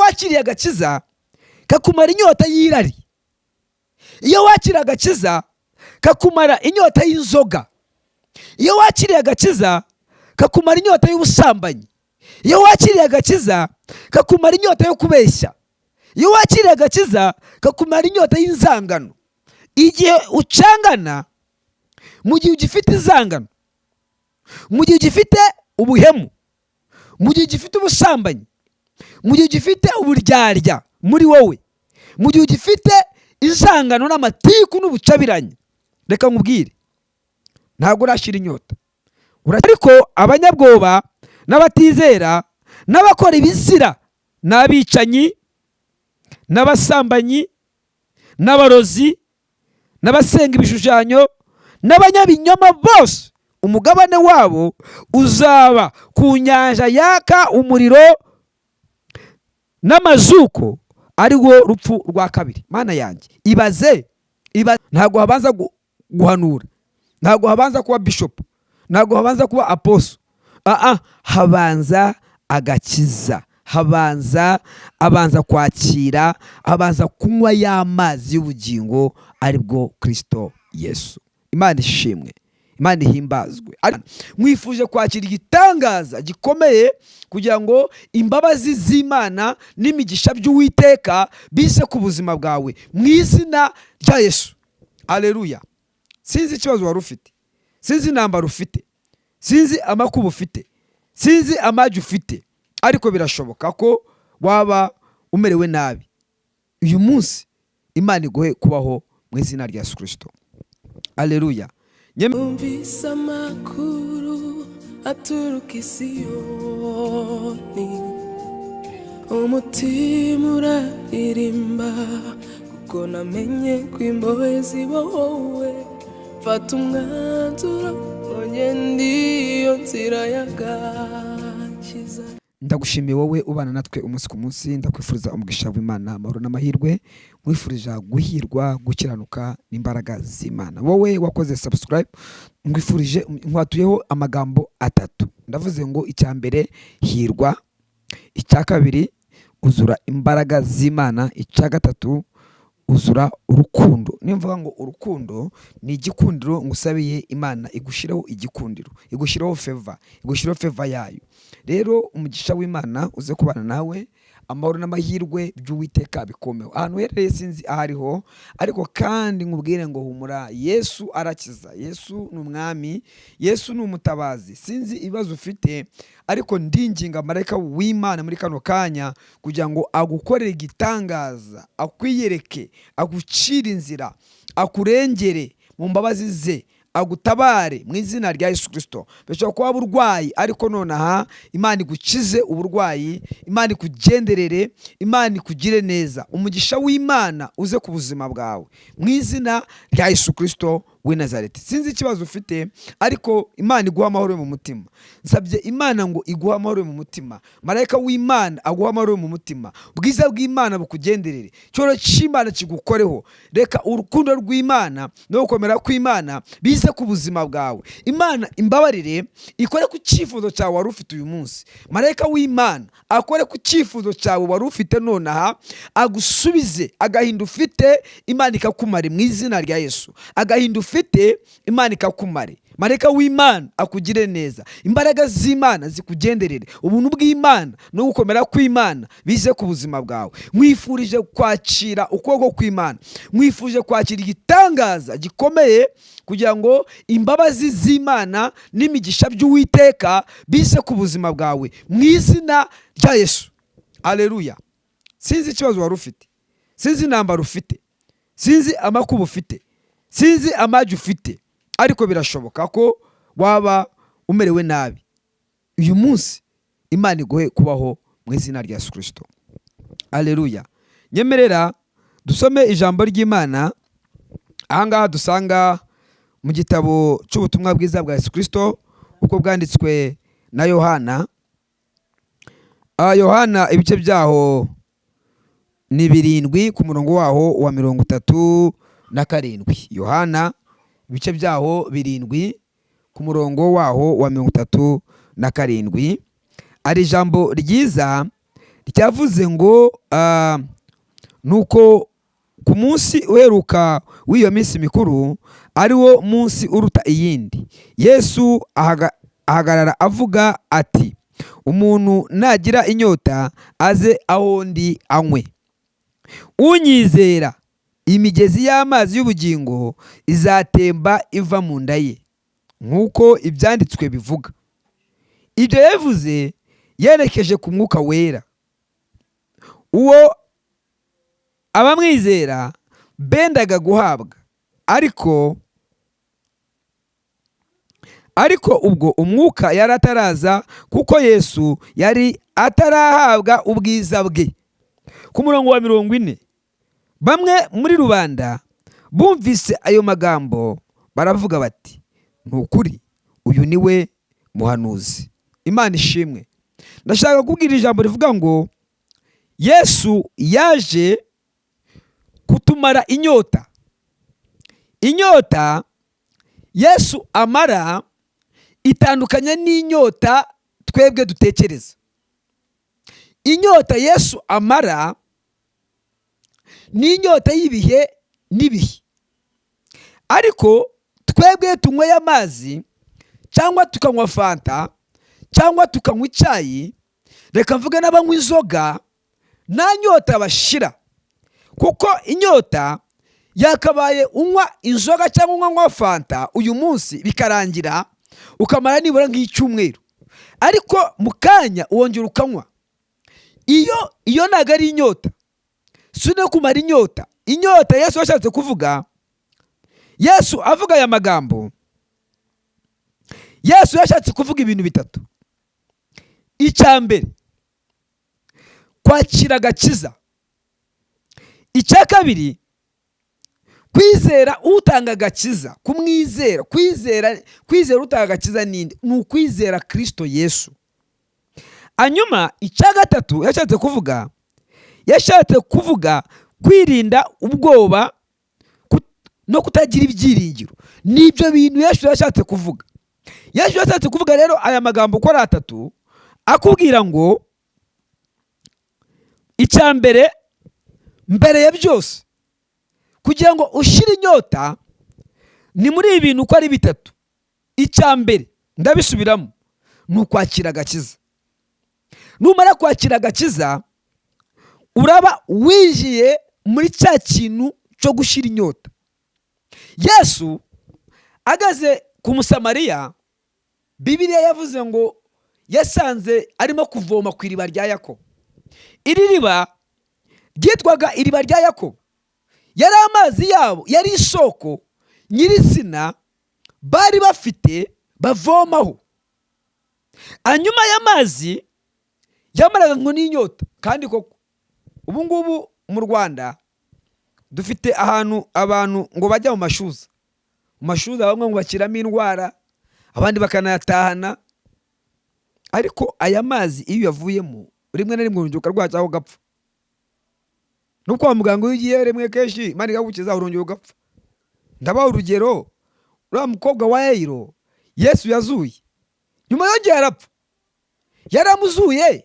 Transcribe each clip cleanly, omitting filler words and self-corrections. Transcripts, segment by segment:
Wakiriye agakiza kakumara inyota y'irari. Iyo wakiriye agakiza kakumara inyota y'inzoga. Iyo wakiriye agakiza kakumara inyota y'ubusambanyi. Iyo wakiriye agakiza kakumara inyota yo kubeshya. Iyo wakiriye agakiza kakumara inyota y'inzangano. Igihe ucangana, mu gihe ugifite inzangano, mu gihe ugifite ubuhemu, mu gihe ugifite ubusambanyi, mu gihe ugifite uburyarya muri wowe, mu gihe ugifite inzangano n'amatiku n'ubucabiranye, reka nkubwire, ntabwo urashira inyota. Ariko abanyabwoba n'abatizera n'abakora ibizira n'abicanyi n'abasambanyi n'abarozi n'abasenga ibishushanyo n'abanyabinyoma bose, umugabane wabo uzaba ku nyanja yaka umuriro n'amazuko, ari wo rupfu rwa kabiri. Mana yanjye, ibaze! Ntabwo habanza guhanura, ntabwo habanza kuba bishopu, ntabwo habanza kuba apostle. Aa, habanza agakiza, habanza abanza kwakira, abanza kunywa ya mazi y'ubugingo, aribwo Kirisito Yesu. Imana ishimwe, Imana ihimbazwe. Mwifuje kwakira igitangaza gikomeye kugira ngo imbabazi z'Imana n'imigisha by'Uwiteka bize ku buzima bwawe mu izina rya Yesu. Aleluya! Sinzi ikibazo wari ufite, sinzi intambara ufite, sinzi amakuba ufite, sinzi amagi ufite, ariko birashoboka ko waba umerewe nabi. Uyu munsi Imana iguhe kubaho mu izina rya Yesu Kirisito. Aleluya! Numvise amakuru aturuka i Siyoni, umutima uraririmba kuko namenye ko imbohe zibohowe. Mfata umwanzuro ngenda iyo nzira y'agakiza. Ndagushimiye wowe ubana natwe umunsi ku munsi. Ndakwifuriza umugisha w'Imana, amahoro n'amahirwe. Nkwifurije guhirwa, gukiranuka n'imbaraga z'Imana. Wowe wakoze subscribe, nkwifurije, nkwatuyeho amagambo atatu. Ndavuze ngo: icya mbere, hirwa; icya kabiri, uzura imbaraga z'Imana; icya gatatu, uzura urukundo. Nimvuga ngo urukundo ni igikundiro, ngusabiye Imana igushireho igikundiro, igushireho favor, igushireho favor yayo. Rero umugisha w'Imana uze kubana nawe, amahoro n'amahirwe by'Uwiteka bikomeho ahantu uherereye. Sinzi aho ariho, ariko kandi nkubwire ngo humura, Yesu arakiza, Yesu ni umwami, Yesu ni umutabazi. Sinzi ibibazo ufite, ariko ndinginga marayika w'Imana muri kano kanya kugira ngo agukorere igitangaza, akwiyereke, agucire inzira, akurengere mu mbabazi ze, agutabare mu izina rya Yesu Kirisito. Bishobora kuba uburwayi, ariko nonaha Imana igukize uburwayi, Imana ikugenderere, Imana ikugire neza. Umugisha w'Imana uze ku buzima bwawe mu izina rya Yesu Kirisito w'i Nazareti. Sinzi ikibazo ufite, ariko Imana iguha amahoro mu mutima. Nsabye Imana ngo iguhe amahoro mu mutima, marayika w'Imana aguha amahoro mu mutima, ubwiza bw'Imana bukugenderere, icyoro cy'Imana kigukoreho. Reka urukundo rw'Imana no gukomera kw'Imana bize ku buzima bwawe. Imana imbabarire, ikore ku cyifuzo cyawe wari ufite uyu munsi. Marayika w'Imana akore ku cyifuzo cyawe wari ufite nonaha, agusubize agahinda ufite, Imana ikakumare mu izina rya Yesu. Agahinda ufite, Imana ikakumare. Marayika w'Imana akugire neza, imbaraga z'Imana zikugenderere, ubuntu bw'Imana no gukomera kw'Imana bize ku buzima bwawe. Mwifurije kwakira ukuboko kw'Imana, mwifuje kwakira igitangaza gikomeye kugira ngo imbabazi z'Imana n'imigisha by'Uwiteka bize ku buzima bwawe mu izina rya Yesu. Aleluya! Sinzi ikibazo wari ufite, sinzi intambara ufite, sinzi amakuba ufite, sinzi amagi ufite, ariko birashoboka ko waba umerewe nabi. Uyu munsi Imana iguhe kubaho mu izina rya Yesu Kirisito. Aleluya! Nyemerera dusome ijambo ry'Imana ahangaha dusanga mu gitabo cy'ubutumwa bwiza bwa Yesu Kirisito uko bwanditswe na Yohana. Yohana, ibice byaho ni 7, ku murongo waho wa 37. Yohana, ibice byaho 7, ku murongo waho wa 37, ari ijambo ryiza. Ryavuze ngo nuko ku munsi uheruka w'iyo minsi mikuru, ari wo munsi uruta iyindi, Yesu ahagarara avuga ati: "Umuntu nagira inyota aze aho ndi anywe. Unyizera, imigezi y'amazi y'ubugingo izatemba iva mu nda ye, nk'uko ibyanditswe bivuga." Ibyo yabivuze yerekeje ku Mwuka Wera, uwo abamwizera bendaga guhabwa, ariko ubwo Umwuka yari ataraza, kuko Yesu yari atarahabwa ubwiza bwe. Ku murongo wa 40, bamwe muri rubanda bumvise ayo magambo baravuga bati: "Ni ukuri uyu ni we muhanuzi." Imana ishimwe. Ndashaka kubwira ijambo rivuga ngo Yesu yaje kutumara inyota. Inyota Yesu amara itandukanye n'inyota twebwe dutekereza. Inyota Yesu amara ni inyota y'ibihe n'ibihe, ariko twebwe tunyweye amazi cyangwa tukanywa fanta cyangwa tukanywa icyayi, reka mvuge n'abanywa inzoga, nta nyota bashira, kuko inyota yakabaye unywa inzoga cyangwa unywa fanta uyu munsi bikarangira, ukamara nibura nk'icyumweru, ariko mu kanya wongera ukanywa. Iyo ntabwo ari inyota, si no kumara inyota. Inyota Yesu yashatse kuvuga, Yesu avuga aya magambo, Yesu yashatse kuvuga ibintu bitatu. Icya mbere, kwakira agakiza. Icya kabiri, kwizera utanga agakiza, kumwizera. Kwizera utanga agakiza ninde? Ni ukwizera Kirisito Yesu. Hanyuma icya gatatu yashatse kuvuga kwirinda ubwoba no kutagira ibyiringiro. Nibyo bintu Yesu yashatse kuvuga. Yesu yashatse kuvuga rero aya magambo uko ari atatu, akubwira ngo icya mbere, mbere ya byose, kugira ngo ushire inyota ni muri ibi bintu uko ari bitatu. Icya mbere, ndabisubiramo, ni ukwakira agakiza. Numara kwakira agakiza, uraba winjiye muri cya kintu cyo gushyira inyota. Yesu ageze ku Musamariya, Bibiliya yavuze ngo yasanze arimo kuvoma ku iriba rya Yakobo. Iri riba ryitwaga iriba rya Yakobo, yari amazi yabo, yari isoko nyirizina bari bafite bavomaho. Hanyuma y'amazi yamaraga ngo n'inyota. Kandi koko ubu ngubu mu Rwanda dufite ahantu abantu ngo bajya mu mashyuza, mu mashyuza bamwe ngo bakiramo indwara, abandi bakanayatahana. Ariko aya mazi iyo uyavuyemo, rimwe na rimwe urongera ukarwara cyangwa ugapfa. No kwa muganga iyo ugiye rimwe kenshi, Imana ikagukiza, urongera ugapfa. Ndabaha urugero: uriya mukobwa wa Yayiro Yesu yazuye, nyuma yongeye arapfa. Yaramuzuye,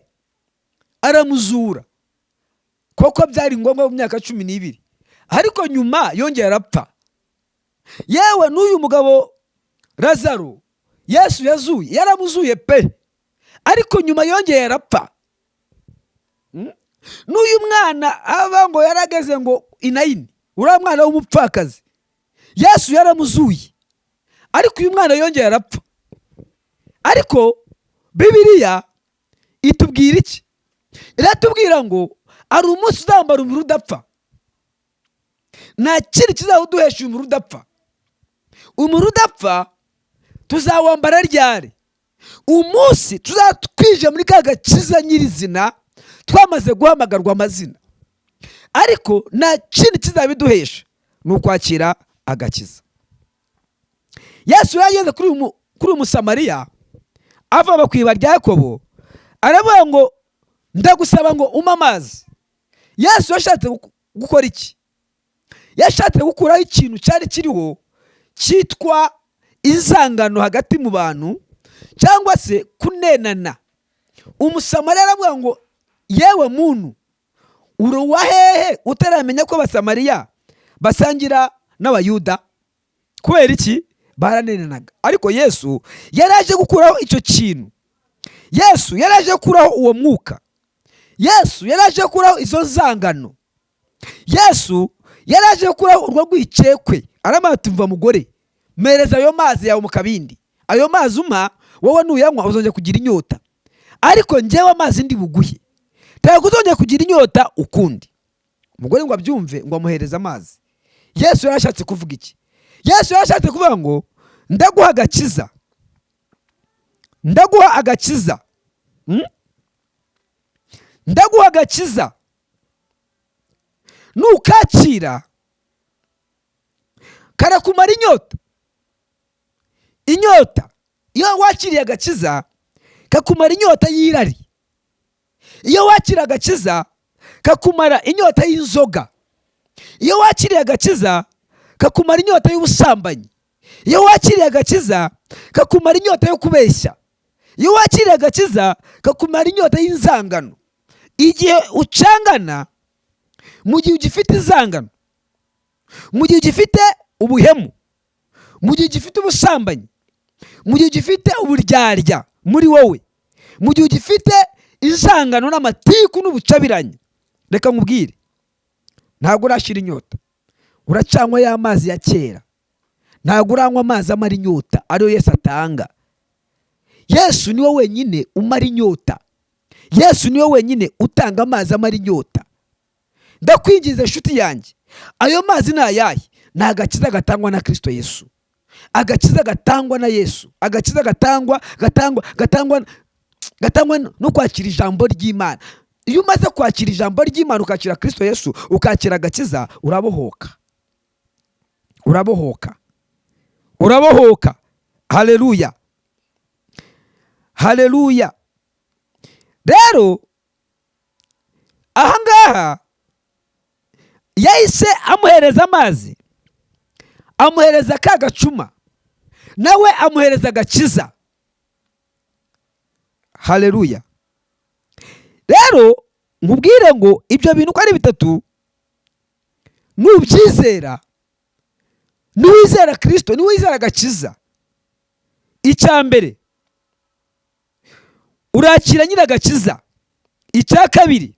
aramuzura koko, byari ngombwa mu myaka 12, ariko nyuma yongeye arapfa. Yewe n'uyu mugabo Lazaro Yesu yazuye, yaramuzuye pe, ariko nyuma yongeye arapfa. N'uyu mwana aba ngo yarageze ngo inayini, uriya mwana w'umupfakazi Yesu yaramuzuye, ariko uyu mwana yongeye arapfa. Ariko Bibiliya itubwira iki? Iratubwira ngo hari umunsi uzambara umubiri udapfa. Nta kindi kizawuduhesha umubiri udapfa. Umubiri udapfa tuzawambara ryari? Umunsi tuzatwije muri ka gakiza nyirizina, twamaze guhamagarwa amazina. Ariko nta kindi kizabiduhesha, ni ukwakira agakiza. Yesu yageze kuri uyu Musamariya ava ku iriba rya Yakobo, aravuga ngo: "Ndagusaba ngo umpe amazi." Yesu yashatse gukora iki? Yashatse gukuraho ikintu cyari kiriho cyitwa inzangano hagati mu bantu cyangwa se kunenana. Umusamariya aravuga ngo Yewe muntu, uri uwa hehe utaramenya ko Abasamariya basangira n'Abayuda? Kubera iki? Baranenanaga. Ariko Yesu yari aje gukuraho icyo kintu. Yesu yari aje gukuraho uwo mwuka. Yesu yari aje gukuraho izo nzangano. Yesu yari aje gukuraho urwo rwikekwe. Aramara ati: "Mva mugore, mpereza ayo mazi yawe mu kabindi. Ayo mazi umpa wowe, nuyanywa uzongera kugira inyota, ariko njyewe amazi ndi buguhe ntabwo uzongera kugira inyota ukundi." Umugore ngo abyumve, ngo amuhereze amazi. Yesu yari ashatse kuvuga iki? Yesu yari ashatse kuvuga ngo: "Ndaguha agakiza, ndaguha agakiza. Ndaguha agakiza, nukakira karakumara inyota." Inyota, iyo wakiriye agakiza kakumara inyota y'irari. Iyo wakiriye agakiza kakumara inyota y'inzoga. Iyo wakiriye agakiza kakumara inyota y'ubusambanyi. Iyo wakiriye agakiza kakumara inyota yo kubeshya. Iyo wakiriye agakiza kakumara inyota y'inzangano. Igihe ucangana, mu gihe ugifite inzangano, mu gihe ugifite ubuhemu, mu gihe ugifite ubusambanyi, mu gihe ugifite uburyarya muri wowe, mu gihe ugifite inzangano n'amatiku n'ubucabiranye, reka nkubwire, ntabwo urashira inyota. Uracanywa ya mazi ya kera, ntabwo uranywa amazi amara inyota ariyo Yesu atanga. Yesu niwe wenyine umara inyota. Yesu niwe wenyine utanga amazi amara inyota. Ndakwinginze inshuti yanjye, ayo mazi ni ayahe? Ni agakiza gatangwa na Kirisito Yesu, agakiza gatangwa na Yesu, agakiza gatangwa gatangwa gatangwa gatangwa no kwakira ijambo ry'Imana. Iyo umaze kwakira ijambo ry'Imana, ukakira Kirisito Yesu, ukakira agakiza, urabohoka, urabohoka, urabohoka. Haleluya, haleluya. Rero ahangaha yahise amuhereza amazi, amuhereza ka gacuma, nawe amuhereza agakiza. Haleluya. Rero nkubwire ngo ibyo bintu uko ari bitatu, nubyizera, niwizera Kirisito, niwizera agakiza, icya mbere urakira nyine agakiza. Icya kabiri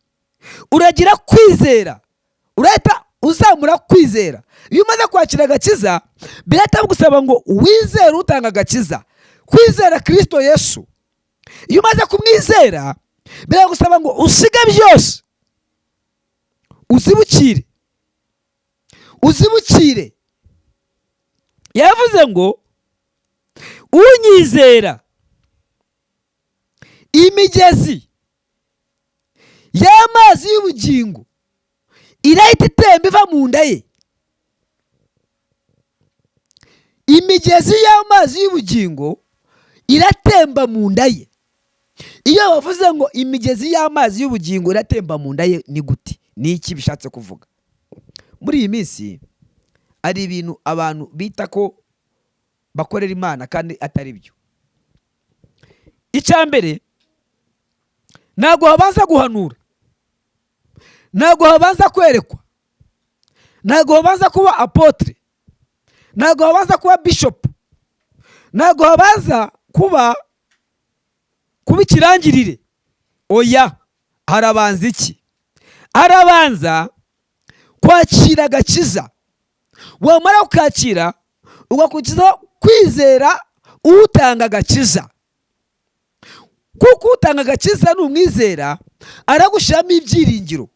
uragira kwizera, urahita uzamura kwizera. Iyo umaze kwakira agakiza, birahita bigusaba ngo wizere utanga agakiza, kwizera Kirisito Yesu. Iyo umaze kumwizera, biragusaba ngo usige byose, uzibukire, uzibukire. Yavuze ngo: "Unyizera, imigezi y'amazi y'ubugingo irahita itemba iva mu nda ye." Imigezi y'amazi y'ubugingo iratemba mu nda ye. Iyo bavuze ngo imigezi y'amazi y'ubugingo iratemba mu nda ye, ni gute? Ni iki bishatse kuvuga? Muri iyi minsi hari ibintu abantu bita ko bakorera Imana kandi atari byo. Icya mbere, ntabwo habanza guhanura, ntabwo habanza kwerekwa, ntabwo habanza kuba apôtre, ntabwo habanza kuba bishopu, ntabwo habanza kuba ikirangirire. Oya, harabanza iki? Harabanza kwakira agakiza. Wamara kukakira, ugakurikizaho kwizera utanga agakiza, kuko utanga agakiza numwizera aragushyiramo ibyiringiro.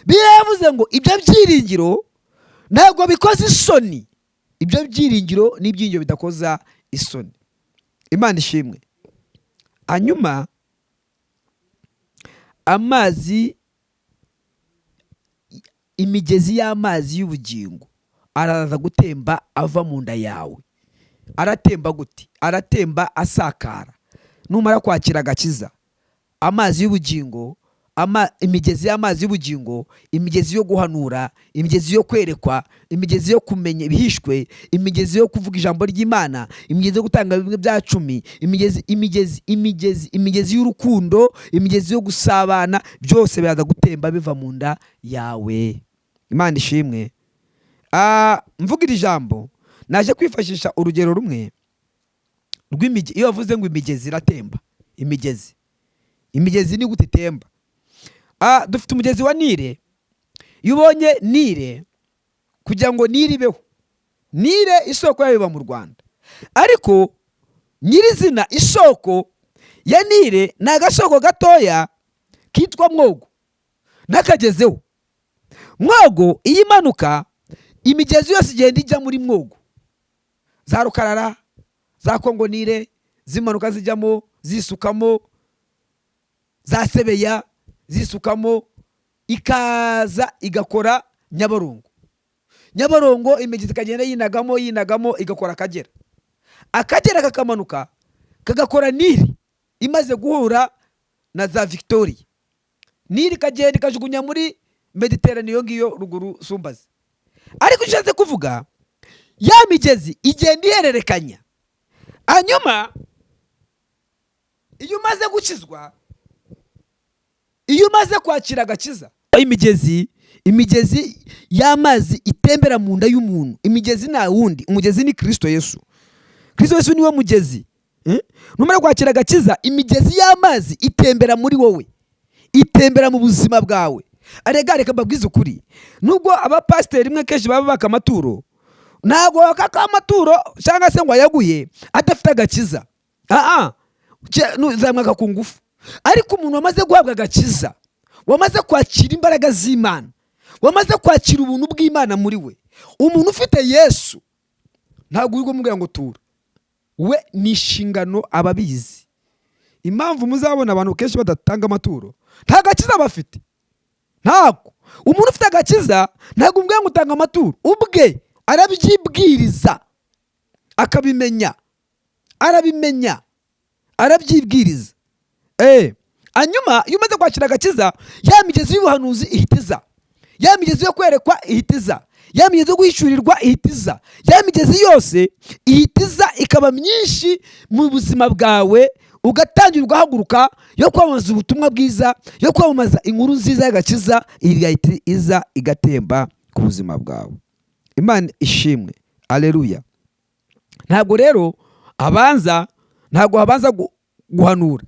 Bibiliya yavuze ngo ibyo byiringiro ntabwo bikoza isoni. Ibyo byiringiro ni ibyiringiro bidakoza isoni. Imana ishimwe. Hanyuma amazi, imigezi y'amazi y'ubugingo araza gutemba ava mu nda yawe. Aratemba gute? Aratemba asakara. Numara kwakira agakiza, amazi y'ubugingo Imigezi y'amazi y'ubugingo, imigezi yo guhanura, imigezi yo kwerekwa, imigezi yo kumenya ibihishwe, imigezi yo kuvuga ijambo ry'Imana, imigezi yo gutanga bimwe bya cumi, imigezi, imigezi, imigezi, imigezi y'urukundo, imigezi yo gusabana, byose biraza gutemba biva mu nda yawe. Imana ishimwe. Mvuga iri jambo, naje kwifashisha urugero rumwe rw'imigezi. Iyo bavuze ngo imigezi iratemba, imigezi ni gute itemba? Dufite umugezi wa Nile. Iyo ubonye Nile, kugira ngo Nile ibeho, Nile isoko yayo iba mu Rwanda, ariko nyirizina isoko ya Nile ni agasoko gatoya kitwa Mwogo n'akagezeho. Mwogo iyo imanuka, imigezi yose igenda ijya muri Mwogo, za Rukarara, za Kongo Nile zimanuka zijyamo, zisukamo, za Sebeya zisukamo, ikaza igakora Nyabarongo. Nyabarongo imigezi ikagenda yinagamo, yinagamo, igakora Akagera. Akagera kakamanuka kagakora Nili imaze guhura na za Victoria. Nili ikagenda ikajugunya muri Mediterane iyo ngiyo ruguru sumbazi. Ariko icyo ushatse kuvuga, ya migezi igenda ihererekanya. Hanyuma iyo umaze gukizwa, iyo umaze kwakira agakiza, imigezi y'amazi itembera mu nda y'umuntu. Imigezi nta wundi, umugezi ni Kirisito Yesu. Kirisito Yesu niwe mugezi. Numara kwakira agakiza, imigezi y'amazi itembera muri wowe, itembera mu buzima bwawe. Arega reka mbabwize ukuri, nubwo abapasiteri rimwe kenshi baba baka amaturo, ntabwo wakaka amaturo cyangwa se ngo ayaguhe adafite agakiza. Aa, zamwaka ku ngufu. Ariko umuntu wamaze guhabwa agakiza, wamaze kwakira imbaraga z'Imana, wamaze kwakira ubuntu bw'Imana muri we, umuntu ufite Yesu, ntabwo uri kumubwira ngo tura. We ni inshingano, aba abizi. Impamvu muzabona abantu kenshi badatanga amaturo, nta gakiza bafite. Ntabwo umuntu ufite agakiza, ntabwo umubwira ngo utanga amaturo, ubwe arabyibwiriza akabimenya, arabimenya, arabyibwiriza. Hanyuma iyo umaze kwakira agakiza, ya migezi y'ubuhanuzi ihita iza, ya migezi yo kwerekwa ihita iza, ya migezi yo guhishurirwa ihita iza, ya migezi yose ihita iza ikaba myinshi mu buzima bwawe, ugatangira ugahaguruka yo kwamamaza ubutumwa bwiza, yo kwamamaza inkuru nziza y'agakiza, igahita iza igatemba ku buzima bwawe. Imana ishimwe, aleluya. Ntabwo rero habanza, ntabwo habanza guhanura,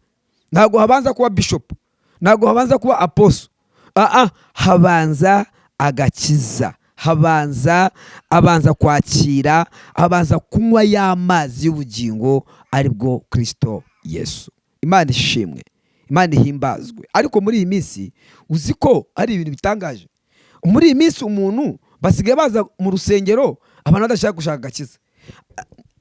ntabwo habanza kuba bishop, ntabwo habanza kuba apostle. Aa, habanza agakiza, habanza abanza kwakira, abanza kunywa ya mazi y'ubugingo, aribwo Kirisito Yesu. Imana ishimwe, Imana ihimbazwe. Ariko muri iyi minsi, uzi ko ari ibintu bitangaje, muri iyi minsi umuntu basigaye baza mu rusengero, abantu badashaka gushaka agakiza,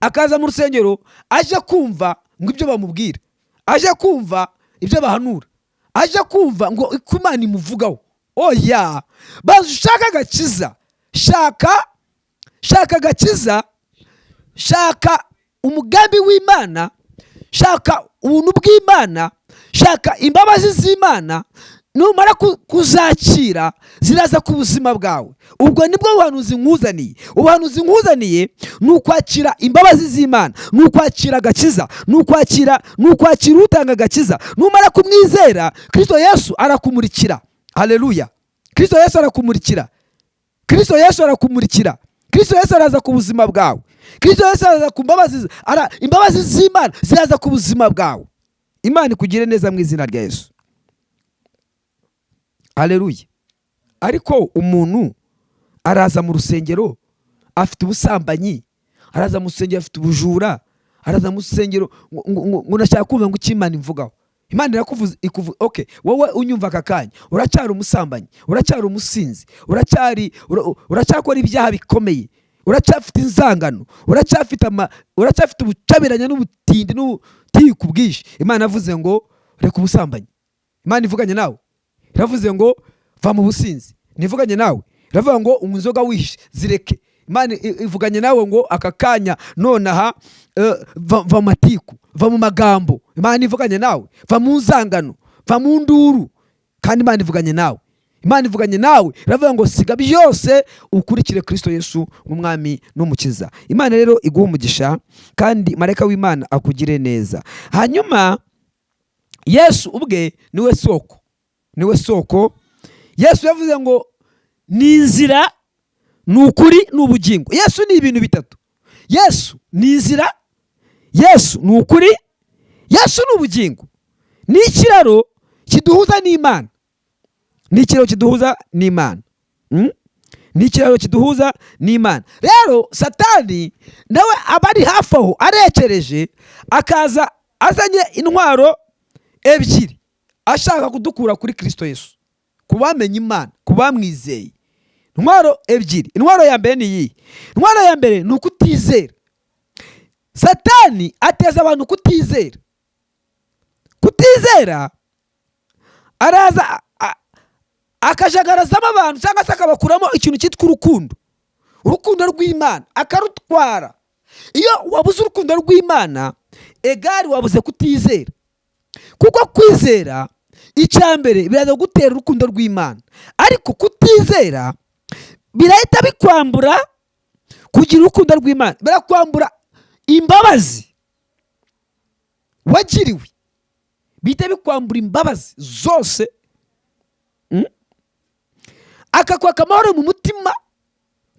akaza mu rusengero aje kumva ngo ibyo bamubwira, aje kumva ibyo bahanura, aje kumva ngo uko Imana imuvugaho. Oya, baza ushaka agakiza, shaka, shaka agakiza, shaka umugambi w'Imana, shaka ubuntu bw'Imana, shaka imbabazi z'Imana. Numara kuzakira, ziraza ku buzima bwawe. Ubwo nibwo buhanuzi nkuzaniye. Ubuhanuzi nkuzaniye ni ukwakira imbabazi z'Imana, ni ukwakira agakiza, ni ukwakira utanga agakiza. Numara kumwizera, Kirisito Yesu arakumurikira. Haleluya! Kirisito Yesu arakumurikira, Kirisito Yesu arakumurikira, Kirisito Yesu araza ku buzima bwawe, Kirisito Yesu araza ku mbabazi, imbabazi z'Imana ziraza ku buzima bwawe. Imana ikugire neza mu izina rya Yesu. Haleluya! Ariko umuntu araza mu rusengero afite ubusambanyi, araza mu rusengero afite ubujura, araza mu rusengero ngo ndashaka kumva ngo icyo Imana imvugaho. Imana irakuvuza ikuvu. Okay, wowe unyumva aka kanya, uracyari umusambanyi, uracyari umusinzi, uracyakora ibyaha bikomeye, uracyafite inzangano, uracyafite ubucabiranya n'ubutindi n'ubutiku bwinshi. Imana yavuze ngo reka ubusambanyi. Imana ivuganye nawe, iravuze ngo va mu businzi. Ntivuganye nawe, iravuga ngo unywa inzoga wihishe, zireke. Imana ivuganye nawe ngo aka kanya nonaha, va mu matiku, va mu magambo. Imana ivuganye nawe, va mu nzangano, va mu nduru. Kandi Imana ivuganye nawe, Imana ivuganye nawe, iravuga ngo siga byose ukurikire Kristo Yesu nk'umwami n'umukiza. Imana rero iguha umugisha, kandi marayika w'Imana akugire neza. Hanyuma Yesu ubwe niwe soko, niwe soko. Yesu yavuze ngo ni inzira, ni ukuri, ni ubugingo. Yesu ni ibintu bitatu: Yesu ni inzira, Yesu ni ukuri, Yesu ni ubugingo. Ni ikiraro kiduhuza n'Imana, ni ikiraro kiduhuza n'Imana. Ni ikiraro kiduhuza n'Imana. Rero Satani nawe aba ari hafi aho arekereje, akaza azanye intwaro ebyiri ashaka kudukura kuri Kristo Yesu, ku bamenye Imana, ku bamwizeye. Intwaro ebyiri. Intwaro ya mbere ni iyi. Intwaro ya mbere ni ukutizera. Satani ateza abantu kutizera. Kutizera, araza akajagarazamo abantu cyangwa se akabakuramo ikintu cyitwa urukundo, urukundo rw'Imana akarutwara. Iyo wabuze urukundo rw'Imana, egari wabuze kutizera, kuko kwizera icya mbere biraza gutera urukundo rw'Imana, ariko kutizera birahita bikwambura kugira urukundo rw'Imana, birakwambura imbabazi wagiriwe, bihita bikwambura imbabazi zose. Akakwaka amahoro mu mutima.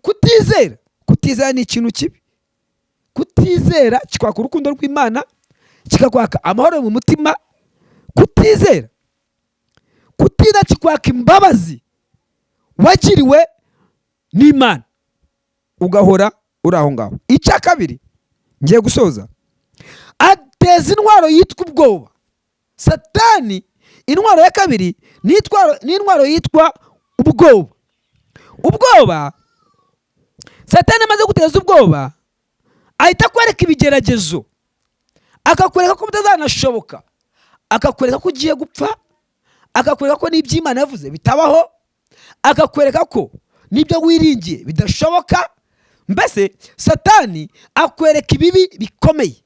Kutizera, kutizera ni ikintu kibi. Kutizera kikwaka urukundo rw'Imana, kikakwaka amahoro mu mutima. Kutizera, kutizera kikwaka imbabazi wagiriwe n'Imana, ugahora uri aho ngaho. Icya kabiri, ngiye gusoza, ateza intwaro yitwa ubwoba. Satani, intwaro ya kabiri ni intwaro yitwa ubwoba. Ubwoba, Satani amaze guteza ubwoba, ahita akwereka ibigeragezo, akakwereka ko bitazanashoboka, akakwereka ko ugiye gupfa, akakwereka ko n'ibyo Imana yavuze bitabaho, akakwereka ko n'ibyo wiringiye bidashoboka. Mbese Satani akwereka ibibi bikomeye,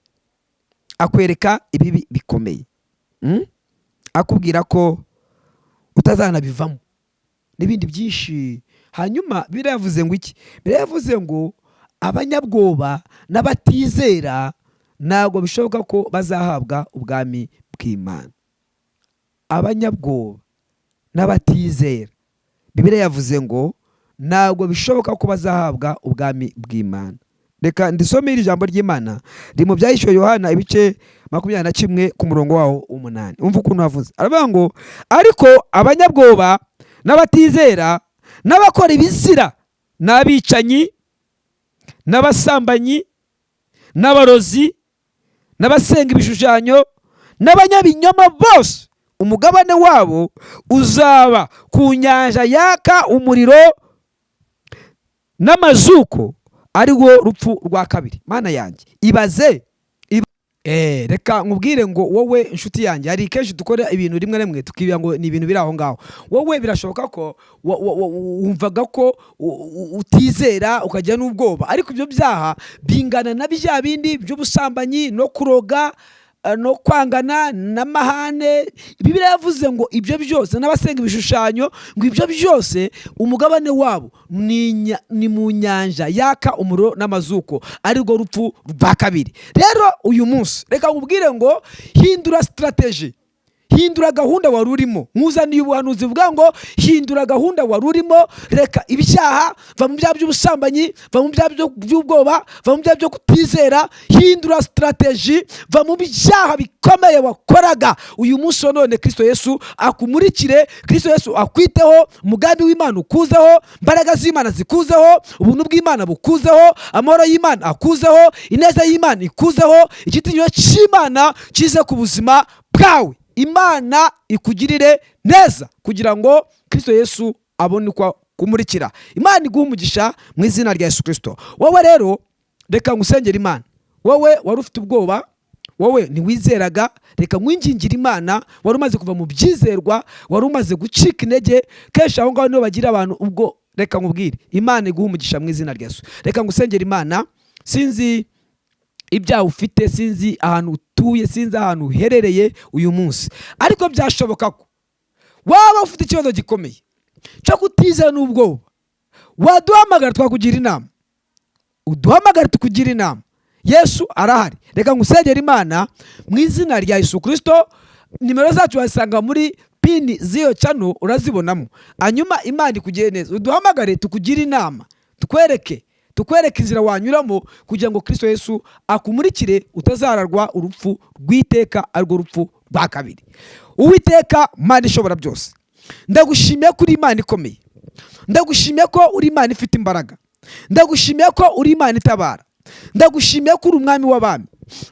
akwereka ibibi bikomeye. Akubwira ko utazanabivamo n'ibindi byinshi. Hanyuma Bibiliya yavuze ngo iki? Bibiliya yavuze ngo abanyabwoba n'abatizera ntabwo bishoboka ko bazahabwa ubwami bw'Imana. Abanyabwoba n'abatizera, Bibiliya yavuze ngo ntabwo bishoboka ko bazahabwa ubwami bw'Imana. Reka ndisome iri jambo ry'Imana riri mu Byahishuwe Yohana, ibice 21, ku murongo wawo w'umunani. Umva ukuntu havuze, aravuga ngo: "Ariko abanyabwoba n'abatizera n'abakora ibizira n'abicanyi n'abasambanyi n'abarozi n'abasenga ibishushanyo n'abanyabinyoma bose, umugabane wabo uzaba ku nyanja yaka umuriro n'amazuko, ari wo rupfu rwa kabiri." Mana yanjye, ibaze. Reka nkubwire ngo wowe inshuti yanjye, hari kenshi dukora ibintu rimwe na rimwe tukibwira ngo ni ibintu biri aho ngaho. Wowe birashoboka ko wumvaga ko utizera, ukagira n'ubwoba, ariko ibyo byaha bingana na bya bindi by'ubusambanyi no kuroga, no kwangana n'amahane. Bibiliya yavuze ngo ibyo byose n'abasenga ibishushanyo, ngo ibyo byose umugabane wabo ni mu nyanja yaka umuriro n'amazuko, arirwo rupfu rwa kabiri. Rero uyu munsi reka nkubwire ngo hindura strategy, hindura gahunda wari urimo. Nkuzaniye ubuhanuzi buvuga ngo hindura gahunda wari urimo, reka ibyaha, va mu byaha by'ubusambanyi, va mu byaha by'ubwoba, va mu byaha byo kutizera, hindura strategy, va mu byaha bikomeye wakoraga. Uyu munsi wa none Kristo Yesu akumurikire, Kristo Yesu akwiteho, umugambi w'Imana ukuzeho, imbaraga z'Imana zikuzeho, ubuntu bw'Imana bukuzeho, amahoro y'Imana akuzeho, ineza y'Imana ikuzeho, igitinyiro cy'Imana kize ku buzima bwawe. Imana ikugirire neza kugira ngo Kristo Yesu abone uko kumurikira. Imana iguhe umugisha mu izina rya Yesu Kristo. Wowe rero reka ngusengere Imana. Wowe wari ufite ubwoba, wowe ntiwizeraga, reka nkwingingire Imana. Wari umaze kuva mu byizerwa, wari umaze gucika intege, kenshi aho ngaho niho bagira abantu ubwo. Reka nkubwire, Imana iguhe umugisha mu izina rya Yesu. Reka ngusengere Imana. Sinzi ibyaha ufite, sinzi ahantu utuye, sinzi ahantu uherereye uyu munsi, ariko byashoboka ko Waba ufite ikibazo gikomeye cyo kutizera n'ubwoba, waduhamagara twakugira inama. Uduhamagare tukugira inama. Yesu arahari. Reka ngusengere Imana mu izina rya Yesu Kirisito. Nimero zacu wazisanga muri pin z'iyo channel, urazibonamo. Hanyuma Imana ikugire neza. Uduhamagare tukugire inama, tukwereke inzira wanyuramo kugira ngo Kirisito Yesu akumurikire, utazararwa urupfu rw'iteka, arirwo rupfu rwa kabiri. Uwiteka Mana ishobora byose, ndagushimiye ko uri Imana ikomeye. Ndagushimiye ko uri Imana ifite imbaraga. Ndagushimiye ko uri Imana itabara. Ndagushimiye ko uri Umwami w'abami,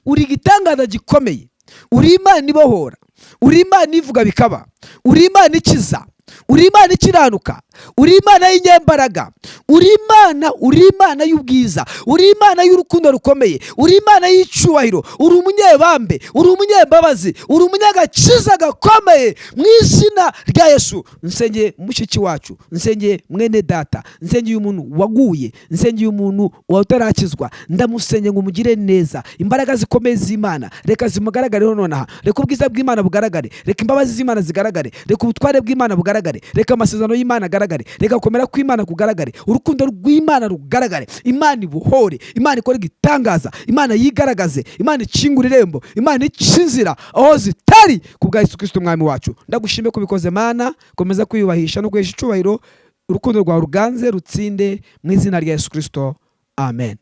uri igitangaza gikomeye, uri Imana ibohora, uri Imana ivuga bikaba, uri Imana ikiza, uri Imana ikiranuka, uri Imana y'inyembaraga, uri Imana, uri Imana y'ubwiza, uri Imana y'urukundo rukomeye, uri Imana y'icyubahiro, uri umunyebambe, uri umunyembabazi, uri umunyagakiza gakomeye. Mu izina rya Yesu, nsengeye mushiki wacu, nsengeye mwene data, nsengeye umuntu waguye, nsengeye umuntu utarakizwa. Ndamusengeye ngo umugire neza. Imbaraga zikomeye z'Imana reka zimugaragareho nonaha. Reka ubwiza bw'Imana bugaragare, reka imbabazi z'Imana zigaragare, reka ubutware bw'Imana bugaragare, reka amasezerano y'Imana agaragare, reka gukomera kw'Imana kugaragare, urukundo rw'Imana rugaragare. Imana ibuhore, Imana ikore igitangaza, Imana yigaragaze, Imana ikingura irembo, Imana ica inzira aho zitari, ku bwa Yesu Kirisito Umwami wacu. Ndagushimiye ko ubikoze, Mana. Komeza kwiyubahisha no guhesha icyubahiro. Urukundo rwawe ruganze, rutsinde, mu izina rya Yesu Kirisito, amen.